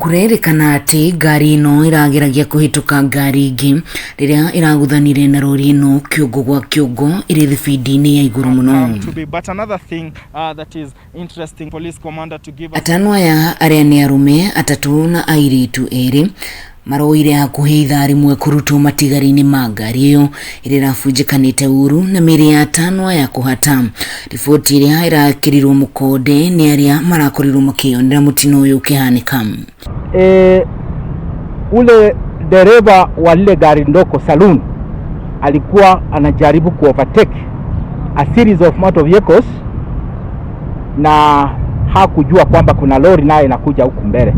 Kũrerĩkana atĩ ngari ĩno ĩrageragia kũhĩtũka ngari ingĩ rĩrĩa ĩragũthanire na rori ĩno kĩongo gwa kĩongo ĩrĩ thibindi-inĩ ya igũrũ mũno. To be. But another thing that is interesting, police commander to give us Atano aya arĩa nĩ arũme atatũ na airĩtu erĩ maroire hakuhĩ ithaa rĩmwe kũrutwo matigari-inĩ ma ngari ĩyo ĩrĩa ĩrabunjĩkanĩte ũru na mĩĩrĩ ya atano aya kũhata. Riboti ĩrĩa ĩrakĩrirwo mũkonde nĩ arĩa marakorirwo makĩyonera mũtino ũyũ ũkĩhanĩka. Ule dereva wa lile gari ndogo saloon alikuwa anajaribu ku overtake a series of motor vehicles na hakujua kwamba kuna lori naye inakuja huku mbele,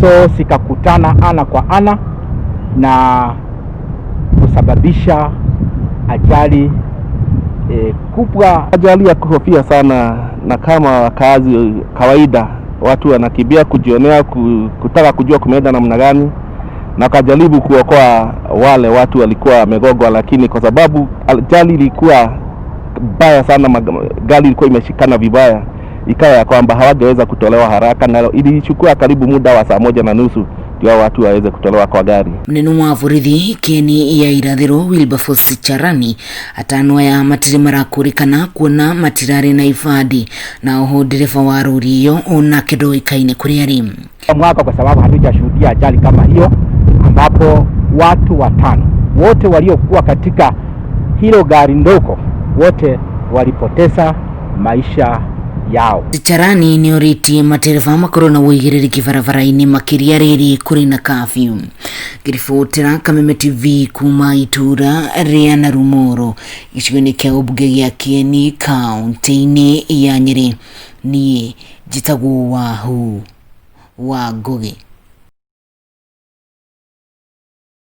so sikakutana ana kwa ana na kusababisha ajali kubwa. Ajali ya kuhofia sana, na kama wakazi kawaida, watu wanakimbia kujionea, kutaka kujua kumeenda namna gani, na wakajaribu kuokoa wale watu walikuwa wamegongwa, lakini kwa sababu ajali ilikuwa mbaya sana, gari ilikuwa imeshikana vibaya, ikawa ya kwamba hawangeweza kutolewa haraka, na ilichukua karibu muda wa saa 1:30 ndio watu waweze kutolewa kwa gari. Munene wa borithi Kieni ya irathiro Wilberforce Charani atano aya matirĩ marakũrĩkana kuona matirarĩ na ibandi na oho ndereba wa rori ĩyo onake ndoĩkaine kũrĩa arĩ. Mwaka kwa sababu hatujashuhudia ajali kama hiyo ambapo watu watano wote waliokuwa katika hilo gari ndogo wote walipoteza maisha yao. Charani nĩ orĩtie matereba makorwo na ũigĩrĩrĩki barabara-inĩ makĩria rĩrĩ kũrĩ na kafyu. Ngĩribotera Kameme TV kuma itũra rĩa Narumoro gĩcigo-inĩ kĩa ũmbunge gĩa Kieni kaũntĩ-inĩ ya Nyĩrĩ, niĩ njĩtagwo Wahu wa Ngũgĩ.